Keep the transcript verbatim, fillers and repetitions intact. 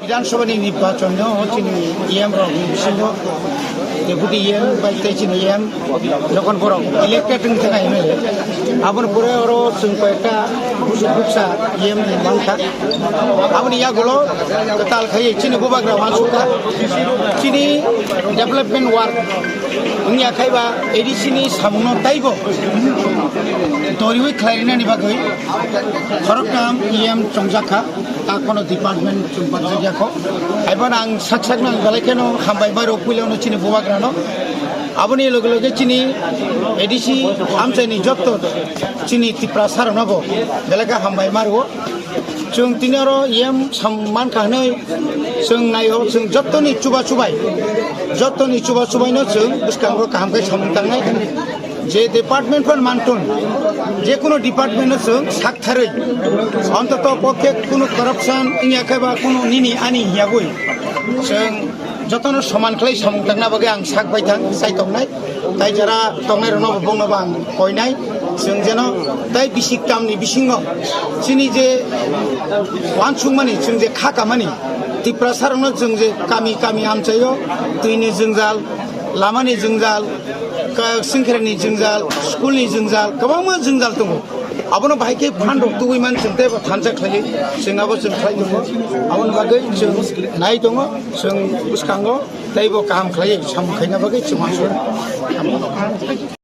Bidhan Sabha ni nirbachon no chini E M rok ni bisingo Deputy E M bai tei chini E M jokhon borok elected wng thang M L A, aboni pore oro chwng koyekta busu buksa E M ni mankha. Aboni yagulo kwtal khaiwi chini bubagra uansukha, chini development work wngya khaiba A D C ni samungno taibo doriwi khlairinani bagwi khoroktham E M chongjakha. Ta kono department chwng barjak ya kho. Haiban ang sak sak nang belai kheno hambai bai rok puila no chini bubagra no. Aboni loge loge chini A D C amchai ni jotto chini Tipra sar no bo belai kha hambai ma rwo. Chwng tini oro E M sam man kha hwnwi chwng naio, chwng jotto ni chuba chubai, jotto ni chuba chubai no chwng bwskango kaham khe samung tangnai. Je department phan mantun, je kono department no chwng saktharwi, ontoto pokhe kono corruption wngya khe ba kono nini ani hiyabwi chwng jotono soman khlai samung tangna bagwi ang sak bai thang, sai tongnai. Tai jara tongnai rokno bo bongno bo ang koinai, chwng jeno tai bisi tamni bisingo chini je uansukmani, chwng je kha kamani, Tiprasa rokno chwng je kami kami amchaio, twini jwngjal, lamani jwngjal, ka-, sengkhreni jwngjal, school ni jwngjal, kwbangma jwngjal tongo. Abono bahai khe phan rok tubui man chwng tei bo thansa khlaiwi chwng abo chwng khlai tongo. Aboni bagwi chwng nai tongo, chwng bwskango tei bo kaham khlaiwi samung khaina bagwi chwng uansukha.